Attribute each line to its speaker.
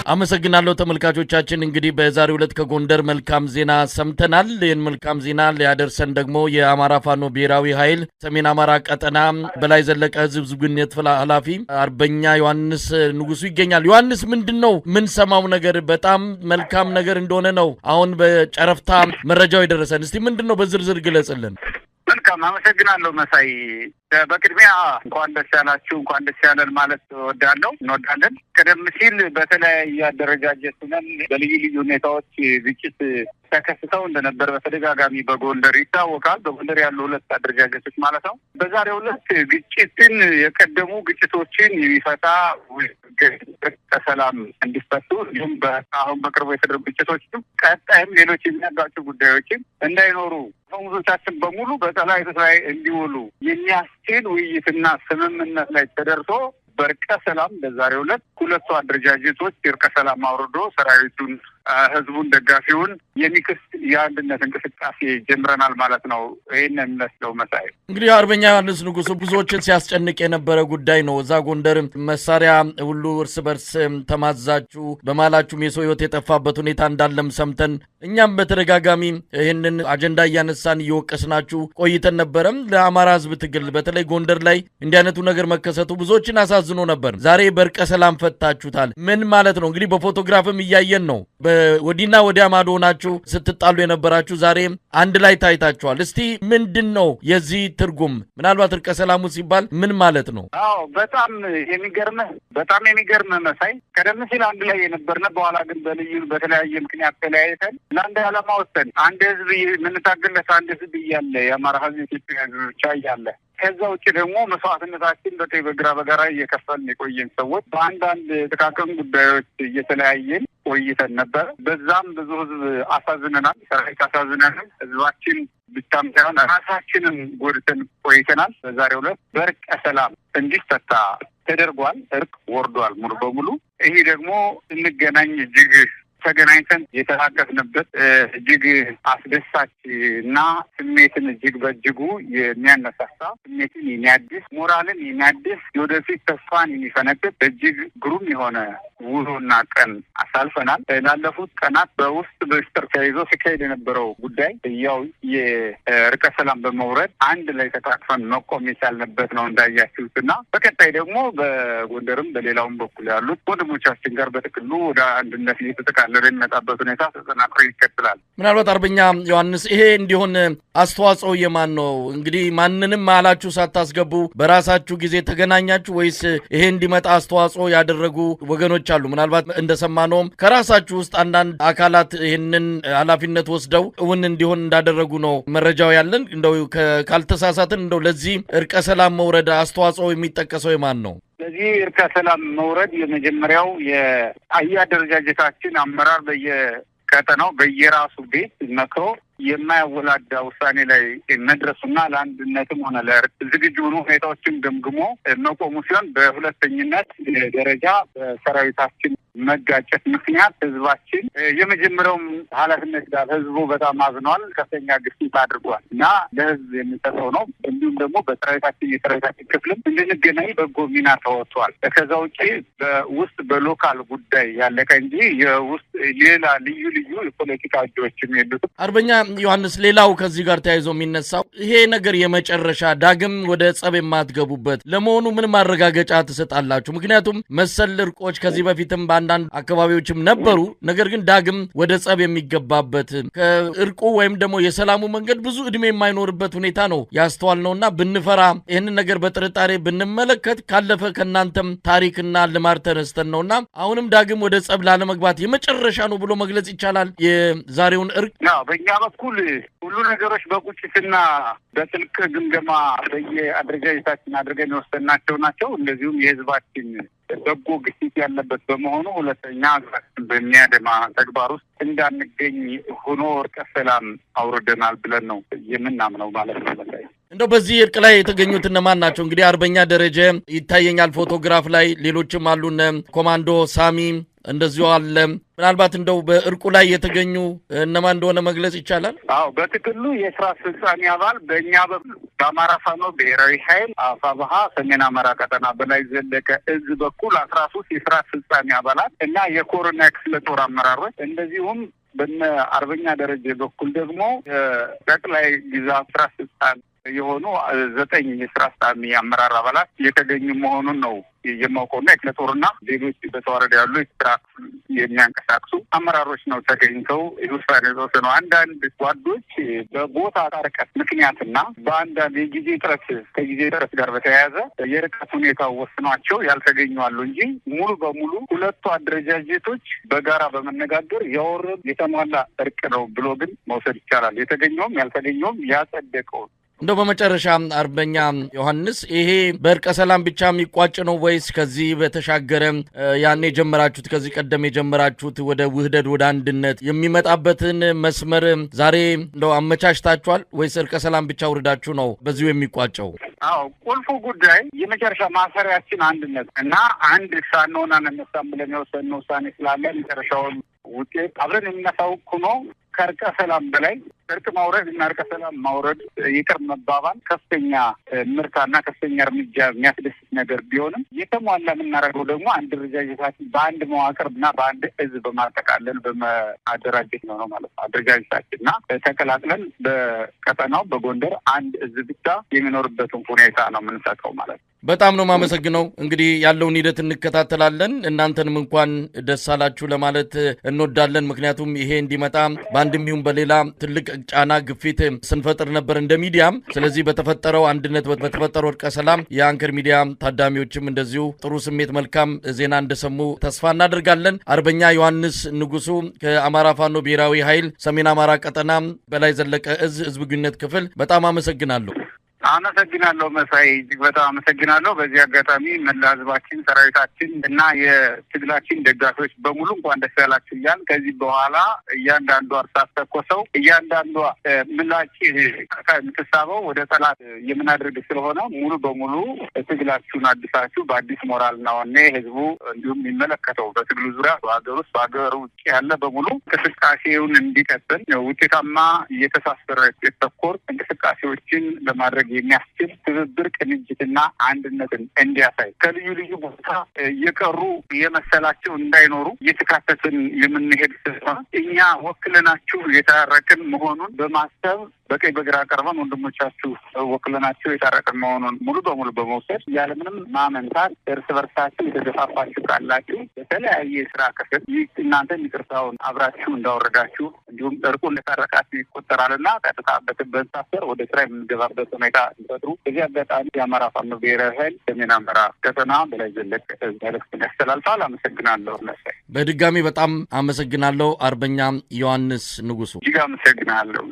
Speaker 1: አመሰግናለሁ ተመልካቾቻችን። እንግዲህ በዛሬው ዕለት ከጎንደር መልካም ዜና ሰምተናል። ይህን መልካም ዜና ሊያደርሰን ደግሞ የአማራ ፋኖ ብሔራዊ ኃይል ሰሜን አማራ ቀጠና በላይ ዘለቀ ህዝብ ግንኙነት ኃላፊ አርበኛ ዮሐንስ ንጉሱ ይገኛል። ዮሐንስ፣ ምንድን ነው የምንሰማው ነገር? በጣም መልካም ነገር እንደሆነ ነው አሁን በጨረፍታ መረጃው የደረሰን። እስቲ ምንድን ነው በዝርዝር ግለጽልን።
Speaker 2: መልካም፣ አመሰግናለሁ መሳይ። በቅድሚያ እንኳን ደስ ያላችሁ፣ እንኳን ደስ ያለን ማለት እወዳለሁ፣ እንወዳለን። ቀደም ሲል በተለያየ አደረጃጀት ሆነን በልዩ ልዩ ሁኔታዎች ግጭት ተከስተው እንደነበር በተደጋጋሚ በጎንደር ይታወቃል። በጎንደር ያሉ ሁለት አደረጃጀቶች ማለት ነው። በዛሬው ዕለት ግጭትን የቀደሙ ግጭቶችን የሚፈታ ከሰላም እንዲፈቱ፣ እንዲሁም አሁን በቅርቡ የተደረጉ ግጭቶችም ቀጣይም ሌሎች የሚያጋጩ ጉዳዮችም እንዳይኖሩ፣ ፈሙዞቻችን በሙሉ በጠላቶች ላይ እንዲውሉ የሚያስችል ውይይትና ስምምነት ላይ ተደርሶ በእርቀ ሰላም በዛሬው ዕለት ሁለቱ አደረጃጀቶች እርቀ ሰላም አውርዶ ሰራዊቱን፣ ህዝቡን፣ ደጋፊውን የሚክስ የአንድነት እንቅስቃሴ ጀምረናል ማለት ነው። ይህን የሚመስለው መሳይ።
Speaker 1: እንግዲህ አርበኛ ዮሐንስ ንጉሱ፣ ብዙዎችን ሲያስጨንቅ የነበረ ጉዳይ ነው። እዛ ጎንደር መሳሪያ ሁሉ እርስ በርስ ተማዛችሁ በመሃላችሁም የሰው ህይወት የጠፋበት ሁኔታ እንዳለም ሰምተን እኛም በተደጋጋሚ ይህንን አጀንዳ እያነሳን እየወቀስናችሁ ቆይተን ነበረም። ለአማራ ህዝብ ትግል በተለይ ጎንደር ላይ እንዲህ አይነቱ ነገር መከሰቱ ብዙዎችን አሳዝኖ ነበር። ዛሬ በእርቀ ሰላም ፈታችሁታል። ምን ማለት ነው? እንግዲህ በፎቶግራፍም እያየን ነው። ወዲና ወዲያ ማዶ ሆናችሁ ስትጣሉ የነበራችሁ ዛሬ አንድ ላይ ታይታችኋል። እስቲ ምንድን ነው የዚህ ትርጉም? ምናልባት እርቀ ሰላሙ ሲባል ምን ማለት ነው?
Speaker 2: አዎ፣ በጣም የሚገርምህ መሳይ፣ ቀደም ሲል አንድ ላይ የነበርነ፣ በኋላ ግን በልዩ በተለያየ ምክንያት ተለያይተን ለአንድ ዓላማ ወጥተን አንድ ህዝብ የምንታገለት አንድ ህዝብ እያለ፣ የአማራ ህዝብ፣ ኢትዮጵያ ህዝብ ብቻ እያለ፣ ከዛ ውጭ ደግሞ መስዋዕትነታችን በቀኝ በግራ በጋራ እየከፈልን የቆየን ሰዎች በአንዳንድ ጥቃቅን ጉዳዮች እየተለያየን ቆይተን ነበር። በዛም ብዙ ህዝብ አሳዝነናል፣ ሰራዊት አሳዝነናል። ህዝባችን ብቻም ሳይሆን ራሳችንም ጎድተን ቆይተናል። በዛሬው ዕለት በእርቀ ሰላም እንዲፈታ ተደርጓል። እርቅ ወርዷል ሙሉ በሙሉ። ይሄ ደግሞ እንገናኝ እጅግ ተገናኝተን የተላቀፍንበት እጅግ አስደሳች እና ስሜትን እጅግ በእጅጉ የሚያነሳሳ፣ ስሜትን የሚያድስ፣ ሞራልን የሚያድስ፣ የወደፊት ተስፋን የሚፈነጥቅ እጅግ ግሩም የሆነ ውሎና ቀን አሳልፈናል። ላለፉት ቀናት በውስጥ በሚስጥር ተይዞ ሲካሄድ የነበረው ጉዳይ ያው የእርቀ ሰላም በመውረድ አንድ ላይ ተቃቅፈን መቆም የቻልንበት ነው እንዳያችሁት፣ እና በቀጣይ ደግሞ በጎንደርም በሌላውም በኩል ያሉት ወንድሞቻችን ጋር በጥቅሉ ወደ አንድነት እየተጠቃለለ የሚመጣበት ሁኔታ ተጠናክሮ ይቀጥላል።
Speaker 1: ምናልባት አርበኛ ዮሐንስ፣ ይሄ እንዲሆን አስተዋጽኦ የማን ነው? እንግዲህ ማንንም መሀላችሁ ሳታስገቡ በራሳችሁ ጊዜ ተገናኛችሁ ወይስ ይሄ እንዲመጣ አስተዋጽኦ ያደረጉ ወገኖች አሉ? ምናልባት እንደሰማነውም ከራሳችሁ ውስጥ አንዳንድ አካላት ይህንን ኃላፊነት ወስደው እውን እንዲሆን እንዳደረጉ ነው መረጃው ያለን። እንደው ካልተሳሳትን እንደው ለዚህ እርቀ ሰላም መውረድ አስተዋጽኦ የሚጠቀሰው የማን ነው?
Speaker 2: ለዚህ እርቀ ሰላም መውረድ የመጀመሪያው የአደረጃጀታችን አመራር በየቀጠናው በየራሱ ቤት መክሮ የማያወላዳ ውሳኔ ላይ መድረሱና ለአንድነትም ሆነ ለእርቅ ዝግጁ ሆኖ ሁኔታዎችን ገምግሞ መቆሙ ሲሆን፣ በሁለተኝነት ደረጃ በሰራዊታችን መጋጨት ምክንያት ህዝባችን የመጀመሪያውም ኃላፊነት ጋር ህዝቡ በጣም አዝኗል፣ ከፍተኛ ግፊት አድርጓል እና ለህዝብ የሚሰጠው ነው። እንዲሁም ደግሞ በሰራዊታችን የሰራዊታችን ክፍልም እንድንገናኝ በጎ ሚና ተወጥቷል። ከዛ ውጭ በውስጥ በ local ጉዳይ ያለቀ እንጂ የውስጥ ሌላ ልዩ ልዩ የፖለቲካ እጆችም የሉትም።
Speaker 1: አርበኛ ዮሐንስ፣ ሌላው ከዚህ ጋር ተያይዞ የሚነሳው ይሄ ነገር የመጨረሻ ዳግም ወደ ጸብ የማትገቡበት ለመሆኑ ምን ማረጋገጫ ትሰጣላችሁ? ምክንያቱም መሰል እርቆች ከዚህ በፊትም በአንዳንድ አካባቢዎችም ነበሩ። ነገር ግን ዳግም ወደ ጸብ የሚገባበት፣ ከእርቁ ወይም ደግሞ የሰላሙ መንገድ ብዙ እድሜ የማይኖርበት ሁኔታ ነው ያስተዋል ነውና ብንፈራ፣ ይህንን ነገር በጥርጣሬ ብንመለከት ካለፈ ከእናንተም ታሪክና ልማድ ተነስተን ነውና አሁንም ዳግም ወደ ጸብ ላለመግባት የመጨረሻ ነው ብሎ መግለጽ ይቻላል የዛሬውን እርቅ?
Speaker 2: በእኛ በኩል ሁሉ ነገሮች በቁጭትና በጥልቅ ግምገማ በየአደረጃጀታችን አድርገን የወሰንናቸው ናቸው። እንደዚሁም የህዝባችን በጎ ግፊት ያለበት በመሆኑ ሁለተኛ ሀገራችን በሚያደማ ተግባር ውስጥ እንዳንገኝ ሆኖ እርቀ ሰላም አውርደናል ብለን ነው የምናምነው ማለት ነው።
Speaker 1: እንደው በዚህ እርቅ ላይ የተገኙት እነማን ናቸው? እንግዲህ አርበኛ ደረጀ ይታየኛል ፎቶግራፍ ላይ፣ ሌሎችም አሉ፣ እነ ኮማንዶ ሳሚ፣ እንደዚሁ አለ። ምናልባት እንደው በእርቁ ላይ የተገኙ እነማን እንደሆነ መግለጽ ይቻላል?
Speaker 2: አዎ፣ በጥቅሉ የስራ አስፈጻሚ አባል በእኛ በኩል በአማራ ፋኖ ብሔራዊ ኃይል አፋብኃ ሰሜን አማራ ቀጠና በላይ ዘለቀ እዝ በኩል 13 የስራ አስፈጻሚ አባላት እና የኮርና የክፍለ ጦር አመራሮች፣ እንደዚሁም በነ አርበኛ ደረጀ በኩል ደግሞ ጠቅላይ ግዛት ስራ አስፈጻሚ የሆኑ 9 የስራ አስፈጻሚ አመራር አባላት የተገኙ መሆኑን ነው የማውቀውና የክፍለ ጦርና ሌሎች በተዋረድ ያሉ የስራ የሚያንቀሳቅሱ አመራሮች ነው ተገኝተው ውሳኔ የተወሰነው። አንዳንድ ጓዶች በቦታ ርቀት ምክንያትና በአንዳንድ የጊዜ ጥረት ከጊዜ ጥረት ጋር በተያያዘ የርቀት ሁኔታው ወስኗቸው ያልተገኙ አሉ እንጂ ሙሉ በሙሉ ሁለቱ አደረጃጀቶች በጋራ በመነጋገር ያወረዱ የተሟላ እርቅ ነው ብሎ ግን መውሰድ ይቻላል። የተገኘውም ያልተገኘውም ያጸደቀው።
Speaker 1: እንደው በመጨረሻ አርበኛ ዮሐንስ፣ ይሄ በእርቀ ሰላም ብቻ የሚቋጭ ነው ወይስ ከዚህ በተሻገረ ያኔ የጀመራችሁት ከዚህ ቀደም የጀመራችሁት ወደ ውህደት ወደ አንድነት የሚመጣበትን መስመር ዛሬ እንደው አመቻችታችኋል ወይስ እርቀ ሰላም ብቻ ውርዳችሁ ነው በዚሁ የሚቋጨው?
Speaker 2: አዎ፣ ቁልፉ ጉዳይ የመጨረሻ ማሰሪያችን አንድነት እና አንድ ሳንሆን አንነሳም ብለን የወሰንነው ውሳኔ ስላለ መጨረሻውን ውጤት አብረን የምናሳውቅ ሆኖ ከእርቀ ሰላም በላይ እርቅ ማውረድ እና እርቀ ሰላም ማውረድ ይቅር መባባል ከፍተኛ ምርታና ከፍተኛ እርምጃ የሚያስደስት ነገር ቢሆንም የተሟላ የምናደርገው ደግሞ አደረጃጀታችን በአንድ መዋቅር እና በአንድ እዝ በማጠቃለል በማደራጀት ነው ማለት ነው። አደረጃጀታችን እና ተቀላቅለን በቀጠናው በጎንደር አንድ እዝ ብቻ የሚኖርበትን ሁኔታ ነው የምንፈጥረው ማለት ነው።
Speaker 1: በጣም ነው የማመሰግነው። እንግዲህ ያለውን ሂደት እንከታተላለን። እናንተንም እንኳን ደስ አላችሁ ለማለት እንወዳለን። ምክንያቱም ይሄ እንዲመጣ በአንድም ይሁን በሌላ ትልቅ ጫና ግፊት ስንፈጥር ነበር እንደ ሚዲያም። ስለዚህ በተፈጠረው አንድነት በተፈጠረው እርቀ ሰላም የአንከር ሚዲያ ታዳሚዎችም እንደዚሁ ጥሩ ስሜት መልካም ዜና እንደሰሙ ተስፋ እናደርጋለን። አርበኛ ዮሐንስ ንጉሱ ከአማራ ፋኖ ብሔራዊ ኃይል ሰሜን አማራ ቀጠና በላይ ዘለቀ እዝ ህዝብ ግንኙነት ክፍል በጣም አመሰግናለሁ።
Speaker 2: አመሰግናለሁ መሳይ፣ እጅግ በጣም አመሰግናለሁ። በዚህ አጋጣሚ መላ ህዝባችን፣ ሰራዊታችን እና የትግላችን ደጋፊዎች በሙሉ እንኳን ደስ ያላችሁ እያልን ከዚህ በኋላ እያንዳንዷ እርሳስ ተኮሰው እያንዳንዷ ምላጭ የምትሳበው ወደ ጠላት የምናደርግ ስለሆነ ሙሉ በሙሉ ትግላችሁን አዲሳችሁ በአዲስ ሞራልና ወኔ ህዝቡ እንዲሁም የሚመለከተው በትግሉ ዙሪያ በሀገር ውስጥ በሀገር ውጭ ያለ በሙሉ እንቅስቃሴውን እንዲቀጥል ውጤታማ እየተሳሰረ ተኮር እንቅስቃሴዎችን ለማድረግ የሚያስችል ትብብር ቅንጅትና አንድነትን እንዲያሳይ ከልዩ ልዩ ቦታ እየቀሩ የመሰላቸው እንዳይኖሩ እየተካተትን የምንሄድ ስለሆነ እኛ ወክለናችሁ የታረቅን መሆኑን በማሰብ በቀኝ በግራ ቀርበን ወንድሞቻችሁ ወክለናችሁ የታረቅን መሆኑን ሙሉ በሙሉ በመውሰድ ያለምንም ማመንታት እርስ በርሳችሁ የተገፋፋችሁ ካላችሁ በተለያየ የስራ ክፍል እናንተ ይቅርታውን አብራችሁ እንዳወረዳችሁ እንዲሁም እርቁ እንደታረቃችሁ ይቆጠራልና ቀጥታ በተሳሰር ወደ ስራ የምንገባበት ሁኔታ እንዲፈጥሩ በዚህ አጋጣሚ የአማራ ፋኖ ብሔራዊ ኃይል ሰሜን አማራ ቀጠና በላይ ዘለቀ መልዕክቱን ያስተላልፋል። አመሰግናለሁ። መሳይ
Speaker 1: በድጋሚ በጣም አመሰግናለሁ። አርበኛ ዮሐንስ ንጉሱ
Speaker 2: እጅግ አመሰግናለሁ።